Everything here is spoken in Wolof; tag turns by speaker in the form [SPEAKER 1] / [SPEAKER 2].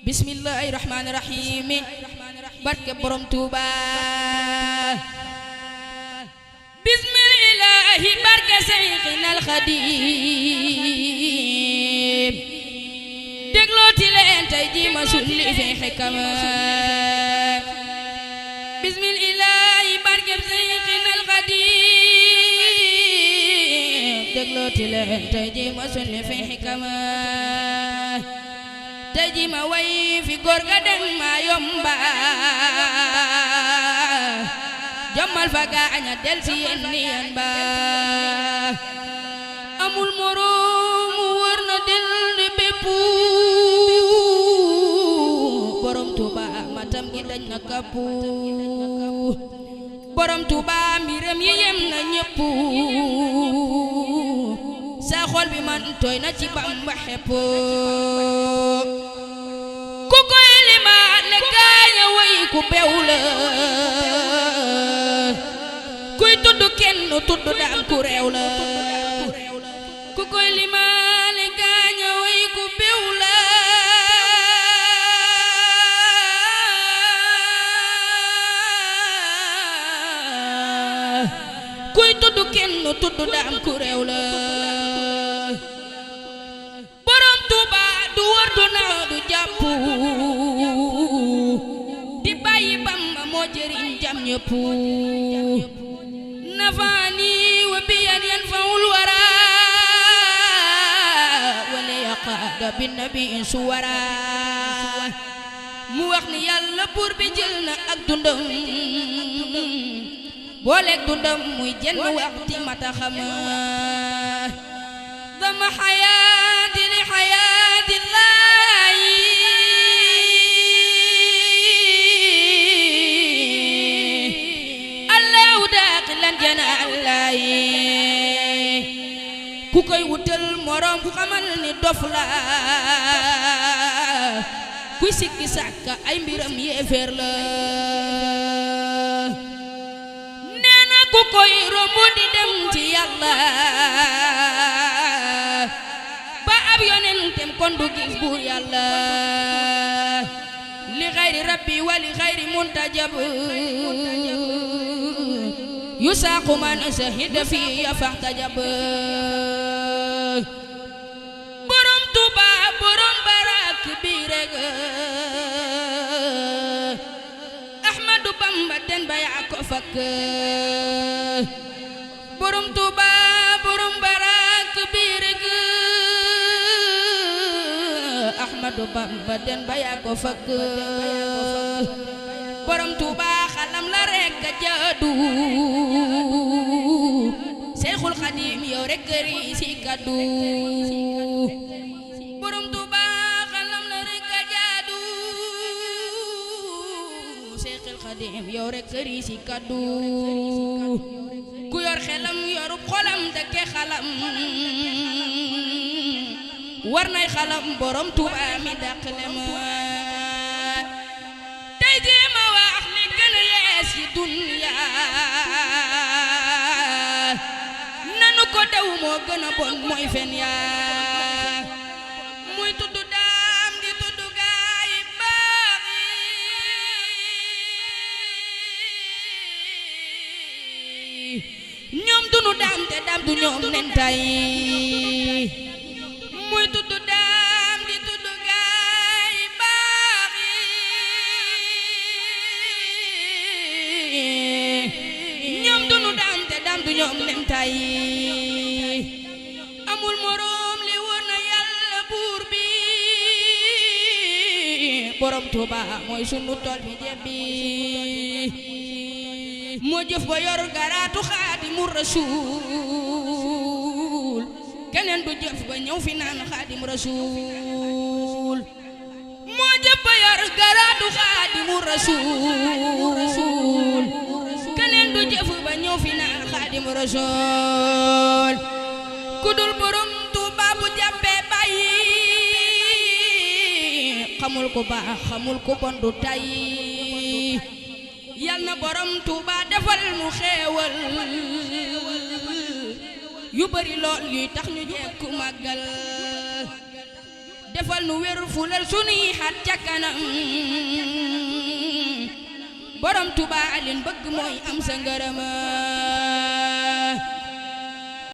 [SPEAKER 1] Bismillahirrahmanirrahim. Barke borom Tuuba. Bismillahi barke Seyxinal Xadim. déglooti leen tey ji ma sulli fi xikama. Bismillahi barke Seyxinal Xadim. déglooti leen tey ji ma sulli fi xikama. tey ji ma way fi góor ga den ma yomba. jommal fa gaaña del si yen ni yen ba. amul moroom wër na del de bépp. borom Tuuba matam gi dañ na kapp. borom Tuuba mbiram yi yem na ñépp. sa xol bi man tooy na ci Bamba xepp. ku koy limaat le gaaña way ku bew la. kuy tudd kenn tudd daam ku réew la. ku koy limaat le gaaña way ku bew la. kuy tudd kenn tudd daam ku réew la. borom Tuuba du wër du naw du jàpp. di bàyyi Bamba moo jëriñ jam ñépp. nafaani wa biyan yan fawul wara. wala yaqaada bi nabi suwara. mu wax ni yàlla buur bi jël na ak dundam. booleeg dundam muy jenn waxti mata xama. dama xayaati li xayaati laayi. allahu daaxilan janaa laayi. ku koy wutal moroom ku xamal ni dof la. kuy sikki sàkka ay mbiram yéeféer la. ku koy romb di dem ci yàlla. ba ab yonentem kon du gis buur yàlla. li xayri rabbi wa li xayri muntajab. yusaaqu man sahida fi faxtajab. borom Tuuba borom barak bi rek. Ahmadu Bamba den ba yaa ko fakk. borom Tuuba borom barak bi rek. Ahmadu Bamba den ba yaa ko fakk. borom Tuuba xalam la rek a jaadu. Seexul Xadim yow rek këri si kaddu. borom Tuuba xalam la rek a jaadu. Seexul Xadim yow rek këri si kaddu. ku yor xelam yorub xolam dëkke xalam. war nay xalam borom Tuuba mi dàqale ma. tey jii ma wax li gën a yees ci dunya. nanu ko daw moo gën a bon mooy fen yaa. muy tudd daam di tudd gaay baax yi. ñoom dunu daam te daam du ñoom nen tay. muy tudd daam di tudd gaay baax yi. ñoom dunu daam te daam du ñoom nen tay. amul moroom li woon na yàlla buur bi. borom Tuuba mooy sunu tool bi jebbi. moo jëf ba yor garaatu Xaadimu Rasuul. keneen du jëf ba ñëw fi naan Xaadimu Rasuul. moo jëf ba yor garaatu Xaadimu Rasuul. keneen du jëf ba ñëw fi naan Xaadimu Rasuul. ku dul borom Tuuba bu jàppee bàyyi. xamul ko baax xamul ko bon du tay. yal na borom Tuuba defal mu xéewal. yu bari lool yuy tax ñu jekku màggal. defal nu wér fulal sunuy xat ca kanam borom Tuubaa leen bëgg mooy am sa ngërëm